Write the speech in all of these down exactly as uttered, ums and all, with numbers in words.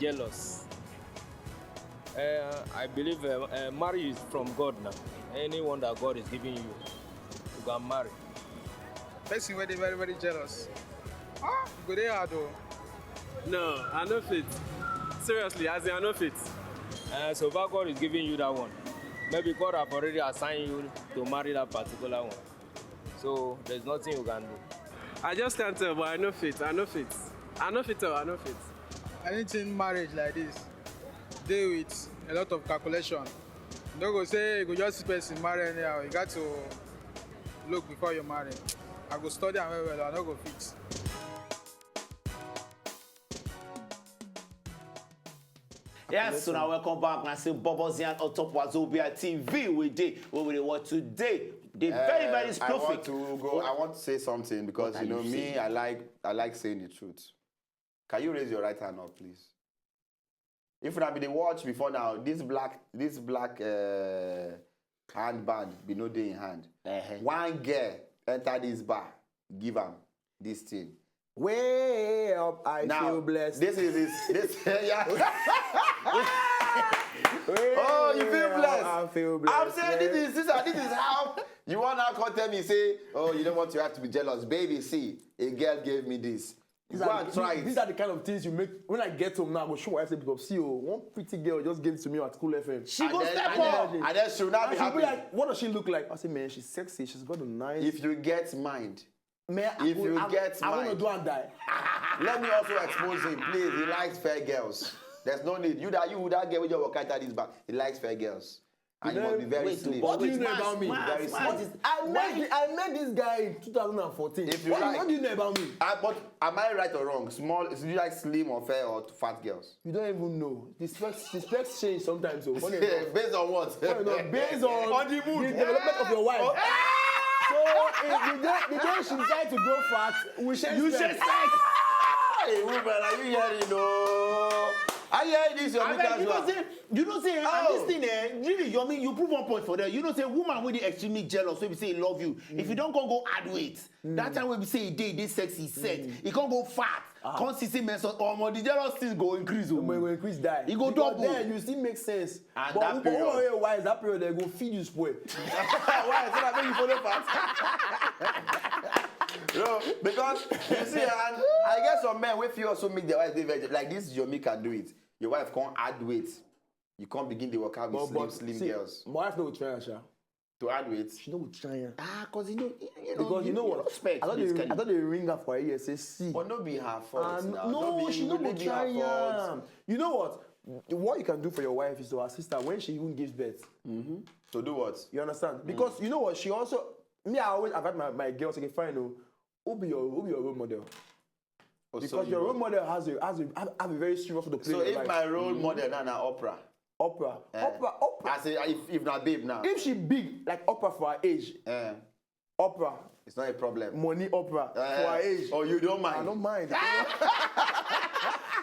Jealous. Uh, I believe uh, uh, marriage is from God now. Anyone that God is giving you, you can marry. Person wey dey very very jealous. Ah, e go dey hard o. No, I no fit. Seriously, as in, I no fit. Uh, so far God is giving you that one. Maybe God have already assigned you to marry that particular one. So there's nothing you can do. I just can't tell, but I no fit. I no fit. I no fit tell. I no fit. Anything marriage like this, dey with a lot of calculation. You no go say you go just see person marry anyhow. You got to look before you marry. I go study am well well. I no go fit. Yes, so now welcome back. And I say Bobo Zian on top Wazobia T V we dey. What we dey watch today? They very, very Uh, I want scruffy. To go. I want to say something because What you are know you me. saying? I like I like saying the truth. Can you raise your right hand up, please? If una be dey watch before now, this black this black uh, handband be no dey in hand. Uh-huh. One girl enter this bar, give am this thing. Way up, I Now, feel blessed. This is this. This, yeah. Way Oh, you feel up, blessed. I feel blessed. I'm saying yeah. This is this is this is how you want to come tell me say, oh, you don't want your wife to be jealous, baby. See, a girl gave me this. These Go are, and try these, it. These are the kind of things you make. When I get home now, I go show my wife say, because see, oh, one pretty girl just gave it to me at Cool F M. She And go then- step and then- up. And then she'll not be And she'll be happy. Like, what does she look like? I say, man, she's sexy. She's got a nice. If you get mind, Man, I if go- you I, get I want to mind. Do and die. Let me also expose him, please. He likes fair girls. There's no need. You that you that girl with your work out this back. He likes fair girls. And you must be very Wait, slim. What do you wait, know man, about me? man, Very man. Smart. I Man. met, the, I met this guy in two thousand fourteen. If you what, like- what do you know about me? Ah, but am I right or wrong? Small, is you like slim or fair or fat girls? You don't even know. The specs, the specs change sometimes. So funny Based on what? Well, no, based on, On the mood. The development of your wife. So if the day, the day she decides to grow fat, we share You sperm. share sex. Hey, woman, are you hearing? No. Are you hearing this? Your I little beg, you know husband? say, you know say, and Oh. This thing, eh, really, Yomi, you prove one point for there. You know say, woman wey dey extremely jealous, wey be say he love you. If you don't go go add weight, that time wey be say he dey, dey sexy, set, he can't go fat. Can't see say, man, so, oh, the jealous thing go increase. Oh. When we increase die. E go Because double. Then you still make sense. And But that who- period. Who are your wives? That period they go feed you spoil. Why? So that make you follow fast. No, because you see, and I get some men wey fit also make their wife dey very like this. Yomi can do it. Your wife can't add weight. You can't begin the workout with But, slim, but slim see, girls. My wife no go try am, sha. To add weight. She no go try am. Ah, cause you know, you, you know, Because you know what? Respect, I thought they, basically. I thought they ring her for here. Say see. But no be her fault And now. no, be, she no no go be try her fault. Am. You know what? What you can do for your wife is to assist her when she even gives birth. To do what? You understand? Because you know what? She also, me, I always, I've had my, my girls, okay, fine, oh, who be your, who be your role model? Oh, so Because you your role know. model has a, has a, have, have a very serious role to play So in your if life. My role model now, now Oprah. Oprah, Eh. Oprah, Oprah. I say if, if not babe now. If she big like Oprah for her age, Eh, Oprah, it's not a problem. money Oprah Eh, for her age, Oh, you don't mind. I don't mind.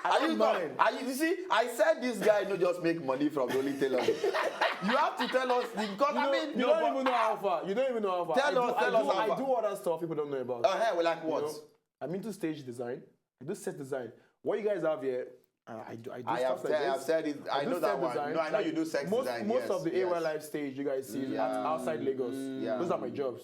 Are you, mind. Are you, you see, I said this guy no just make money from the only tailor. You have to tell us because You, I don't- mean, you no, don't but- even know how far. You don't even know how far. Tell I us, do, tell I us do, how I far. do other stuff people don't know about. Uh, hey, well, like You what? know, I'm into stage design. I do set design. What you guys have here, uh, I do. I do I stuff have like said, I have this. said it. I, do know set that one. Design. No, I know Like, You do sex most, design. Most Yes, of the yes. A Y Live stage you guys see is Yeah. at outside Lagos. Yeah. Those are my jobs.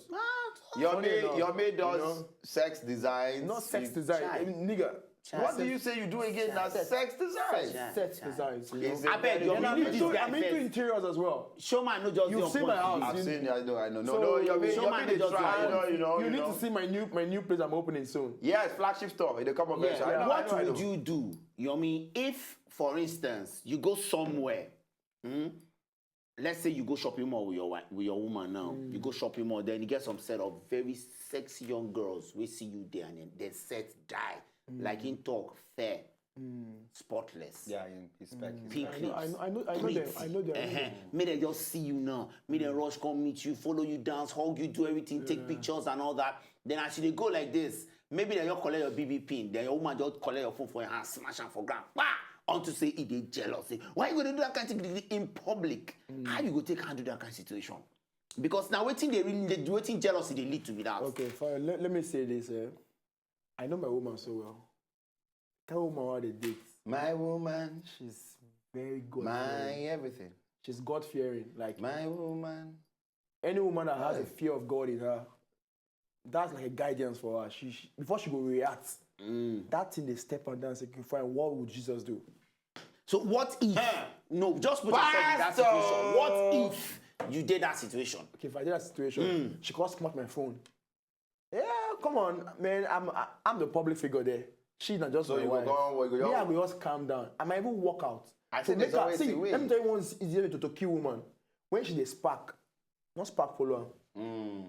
Your Funny maid, enough, your maid does you know. Sex design. Not sex See, design, Chai. eh, nigga. Chai. What do you say you do again? Now sex design. Chai. Sex design. You It's know? a I beg very you, And you I'm need into, this guy I'm into first. Interiors as well. Showman no just You've dey seen on my point. house. I've seen. I know. I know. No, So, no. Your maid, your Showman maid dey just try. dey No, you know. You You need know. To see my new my new place I'm opening soon. Yes, flagship store. They come up Yeah. here. So I know, What I know, I would know. You do, Yomi, if, for instance, you go somewhere, hmm? Let's say you go shopping mall with your wife, with your woman now. You go shopping mall, then you get some set of very sexy young girls. We see you there and then they set die. Like in talk, fair, spotless. Yeah, in his spec. His Pink spec. I know, I lips. know, I know, I know them. Pretty. I know them. Uh-huh. May they just see you now. May they rush come meet you, follow you dance, hug you, do everything, take pictures and all that. Then as you dey go like this, maybe they just collect your B B pin, then your woman just collect your phone for your hand, smash am for ground, pa! Unto say e dey jealous. Say, why you go dey do that kind of thing in public? How you go take handle that kind of situation? Because now wetin dey really dey wetin jealousy dey lead to be that. Okay, fine. Let, let me say this. Eh? I know my woman so well. That woman I dey date. My woman, She's very God my fearing. Everything. She's God fearing. Like My woman. Any woman that has a Hey. Fear of God in her, that's like a guidance for her. She, she before she go react, Mm. That thing they step and down and say, "Okay, fine, what would Jesus do?" So what if? No, just put yourself in that situation. What if you did that situation? Okay, if I did that situation, she could come out my phone. Yeah, come on, man. I'm I, I'm the public figure there. She's not just So my you go wife. go on, you go Me, I on. go just calm down. I might even walk out. I So think make there's her always see. a way. Let me tell you one easy way to, to kill woman. When she dey spark, not spark follow am. Mm.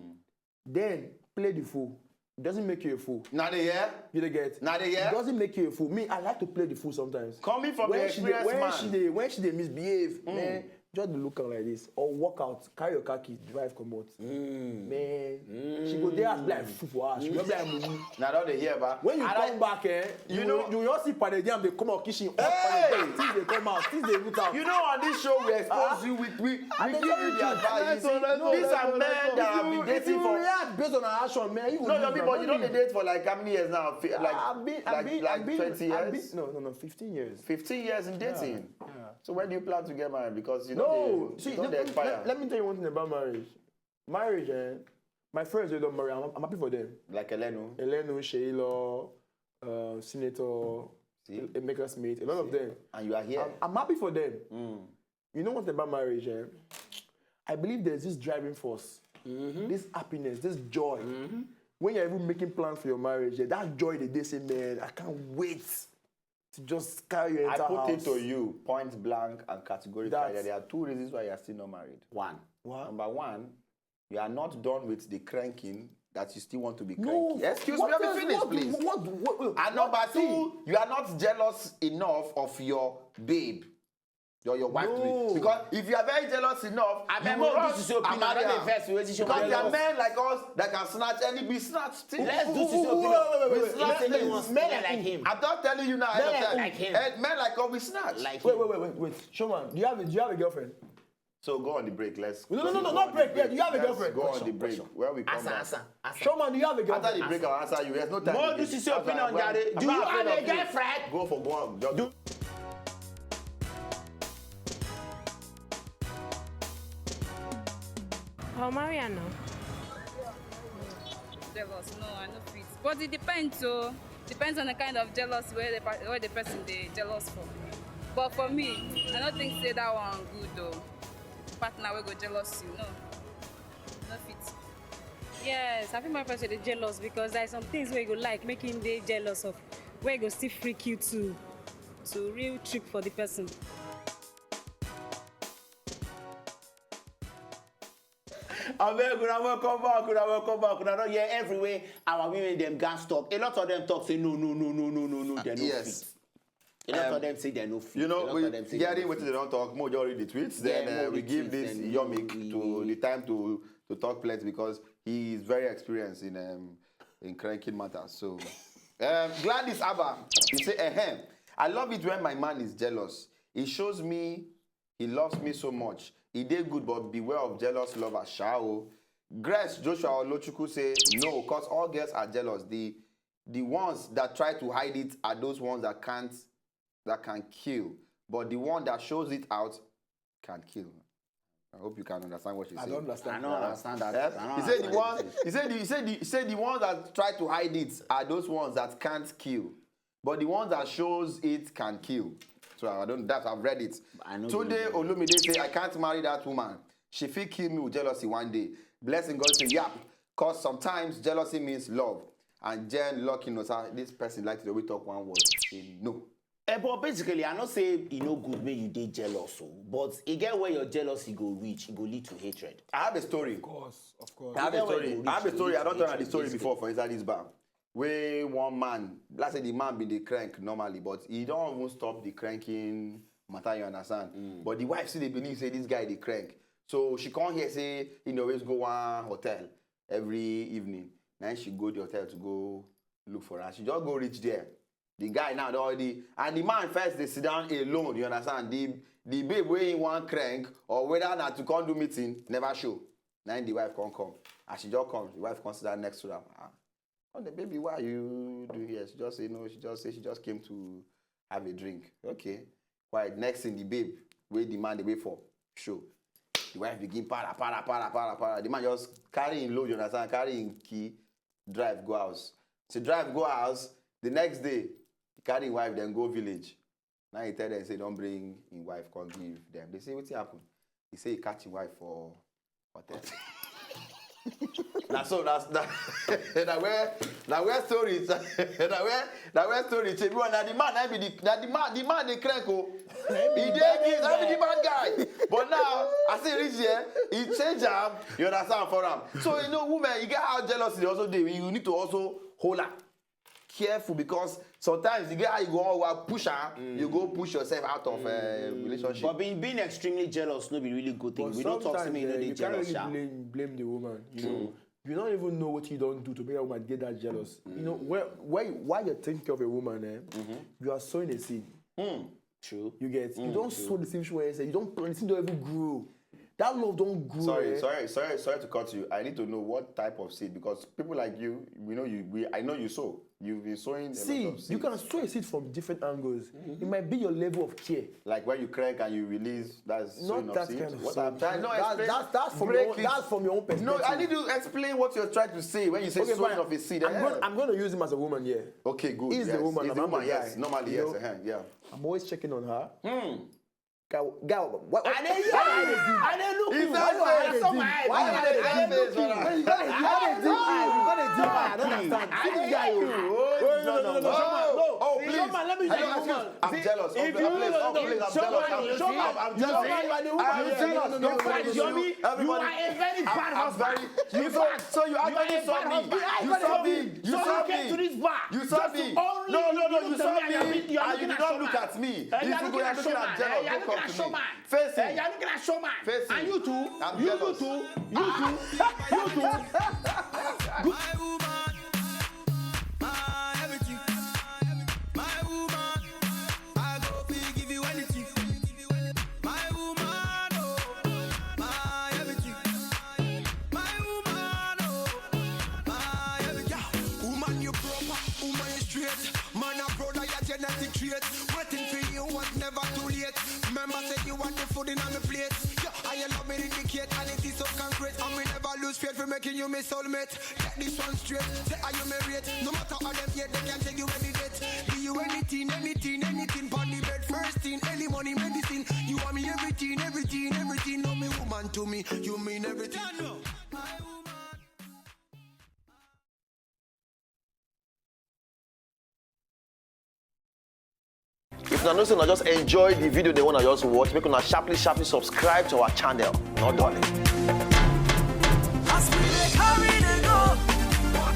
Then play the fool. Doesn't make you a fool. Now they hear. You dey get? Now they hear. It doesn't make you a fool. Me, I like to play the fool sometimes. Coming from the when she dey experienced when man. she dey when she dey misbehave, man, just dey look am like this or walk out, carry your car key, drive comot. Man, she go dey house like fool for house. She go be like mumu. Now don't they hear, but When you I come like- back, eh, you you know- know you just see Paddy Jam dey come out kitchen. Hey! Things dey come out, things dey root out. You know, on this show we expose Ah. you with we, I we dey give tell you the truth. advice. Let's go, let's go, These let's are go, men let's go. that have If been you- if dating you for. React based on her action, man. You go No, lose no, but am, you no know they be- date for like how many years now? Fi- Like I've been, like, I've been, like I've been, twenty I've years. Been, no, no, no, fifteen years. Fifteen years in dating. Yeah. So when do you plan to get married? Because you No, know see, they, you know let, they let, expire. let, let me tell you one thing about marriage. Marriage, eh? My friends wey don marry, I'm, I'm happy for them. Like Elenu. Elenu, Sheila, uh, Senator See? Emeka Smith, a lot of them. And you are here. I'm, I'm happy for them. Mm. You know what about marriage, eh? I believe there's this driving force, this happiness, this joy. When you're even making plans for your marriage, yeah, that joy the day say, man, I can't wait to just carry you I enter put house. It to you point blank and categorically That- that there are two reasons why you are still not married. One. What? Number one, you are not done with the cranking that you still want to be No, cranky. Excuse what me, let me else- finish, what- please. What, what, what, And number what- two, you are not jealous enough of your babe. Your, your wife to No. be. Because if you are very jealous enough, I you mean, will no, run this is your and opinion. Marry Not the her. first relationship Because I there are love. Men like us that can snatch and be snatched. Still. Let's do this Wait, opinion. wait, wait, wait, We wait. snatch Let's things. Men like him. I'm not telling you now. Men I'm like telling- Like him. Eh, men like us, we snatch. Like Wait, him. Wait, wait, wait, wait. Showman, do you have a, do you have a girlfriend? So go on the break. Let's No, no, no, no, not break. Yeah, do you have a let's girlfriend? Go on the break. Where we come Answer, back. Answer, answer. Showman, do you have a girlfriend? After the break, I'll answer you. There's no time. More Again. this is your After opinion, that, Jare. I'm Do you not have afraid a of you. girlfriend? Go for one. Just Do I'll marry her now. Jealous, no, I no fit. But it depends, so depends on the kind of jealousy where the, per- where the person they jealous for. But for me, I don't think say that one good though. Partner will go jealous you, no, no fit. Yes, I think my person is jealous because there are some things where you go like making they jealous of, where you go still freak you to, to real trick for the person. Abeg, una welcome back, una welcome back. Una don hear everywhere our women dem gas talk. A lot of them talk say no, no, no, no, no, no, no, they no Yes. fit. A lot Um, of them say they no fit. You A know, lot we of them say hearing they no what fit. They don't talk. More already tweets. Yeah, Then more uh, we the give tweets, this then Yomik we- to the time to to talk plenty because he is very experienced in um in cranking matters. So, um, Gladys Abba, you say, ahem. I love it when my man is jealous. He shows me he loves me so much. He did good, but beware of jealous lovers. Shao. Grace Joshua Olochukwu say no, cause all girls are jealous. The the ones that try to hide it are those ones that can't that can kill, but the one that shows it out can kill. I hope you can understand what she's I saying. don't understand. I don't understand that. Eh? I don't He said the understand one. this. He said the, he said the, he said the ones that try to hide it are those ones that can't kill, but the ones that shows it can kill. So I don't. That I've read it. I know Today the- Olumide say I can't marry that woman. She fit kill me with jealousy one day. Blessing God say yap. Cause sometimes jealousy means love. And Jen Lucky knows how this person like to always talk one word. Say no. Eh, but basically, I not say e no good make you dey jealous o, but e get where your jealousy go reach, e go lead to hatred. I have a story. Of course, of course. I have a Either way, story. you I have a reach- story. you I don't reach- tell her the reach story this before thing. For inside this bar. Where one man, let's say the man been the crank normally, but he don't even stop the cranking matter. You understand? But the wife still dey believe say this guy the crank. So she come here say he dey always go one hotel every evening. Now she go the hotel to go look for her. She just go reach there. The guy now don already and the man first dey sit down alone. You understand? The the babe wey he wan crank or whether na to come do meeting never show. Na him the wife come come. As she just come, the wife come sit down next to am. Ah, oh, the baby, why you do here? She just say no. She just say she just came to have a drink. Okay. Quiet. Next thing, the babe, where the man they wait for, show. The wife begin para, para, para, para, para. The man just carry him load, you understand? Carry him key, drive go house. So drive go house. The next day, he carry him wife, then go village. Now he tell them, say, don't bring him wife, come give them. They say, what happened? He say he catch him wife for hotel. Na so na na na where na where story na where na where story change. Everyone, na the man na be the na the man the man dey crank o. He dey give na be the bad guy. But now, as he reach here, he change am. You understand for am. So you know, women, you get how jealousy dey also dey. You need to also hold am careful, because sometimes you get how you go over push am, you go push yourself out of uh, relationship. But being being extremely jealous no be really good thing. But We don't talk say sometimes me no eh, dey you can't jealous really sha. Blame, blame the woman. You know, you don't even know what you don't do to make that woman get that jealous. You know, where why why you're taking care of a woman, eh? You are sowing a seed. True. You get you don't sow the same way. You don't plant. The seed don't even grow. That love don't grow. Sorry, eh? sorry, sorry, sorry to cut you. I need to know what type of seed, because people like you, we know you. We I know you sow. You've been sowing a See, lot of seeds. You can sow a seed from different angles. It might be your level of care. Like when you crank and you release, that's sowing Not of that seeds. Kind of What sowing. I'm trying no That's- explain. that's- that's from Break your own- it. that's from your own No, I perspective. Need to explain what you're trying to say when you say Okay, sowing fine. Of a seed. I'm, Eh. going, I'm going to use him as a woman, yeah. Okay, good. He's Yes. The woman. He's I'm the not woman. The Yes, guy, normally, you yes. know? Uh-huh, yeah. I'm always checking on her. Hmm. Guy, guy, what, what, I dey hear you. I dey look you. Why you dey I saw my eyes. Why you dey I dey look look me? you. You gotta dig deep. You gotta dig deep. I don't understand. See this guy, oh. Oh, no, no, no, no. No, Oh, see, please. Showman, let me I tell you don't- something. I'm jealous. If I'm you please, no, oh, no, please, I'm Showman, jealous. I'm, Showman, I'm, I'm you jealous. see, you are the woman. I'm jealous. You are Everybody Yummy, should- everybody you are a very I'm- bad I'm husband. very- You In saw, fact, so you are actually a saw bad me. husband. You saw me. You So saw you came me. To this bar. You saw Just to me. own No, you, no, no. you You to saw me, I mean, me. you are And you looking did at not look Showman. At me. Eh, you This are is looking where at I'm looking Showman. At jealous. Eh, you are Don't looking come at to Showman. Me. Face Eh, it. you are looking at Showman. Face And it. you too. I'm You jealous. too. You too. You too. My woman, my everything. My woman, I go be give you anything. My woman, oh, my everything. My woman, oh, my everything. Yeah. Woman, you proper, woman, you straight. Man, a brother, your genetic trait. Waiting for you was never too late. Remember, said you want the food in on the plate. Yeah, I love me indicate, and it is so concrete. And we never lose faith for making you my soulmate. Get this one straight. Say, are you married? No matter how them yet, they can take you any date. Give you anything, anything, anything. Pon the bed, first thing, early money, medicine. You want me everything, everything, everything. No, me woman to me, you mean everything. No. My woman. If una know say una just enjoy the video, they wanna just watch, make una sharply, sharply subscribe to our channel. No darling.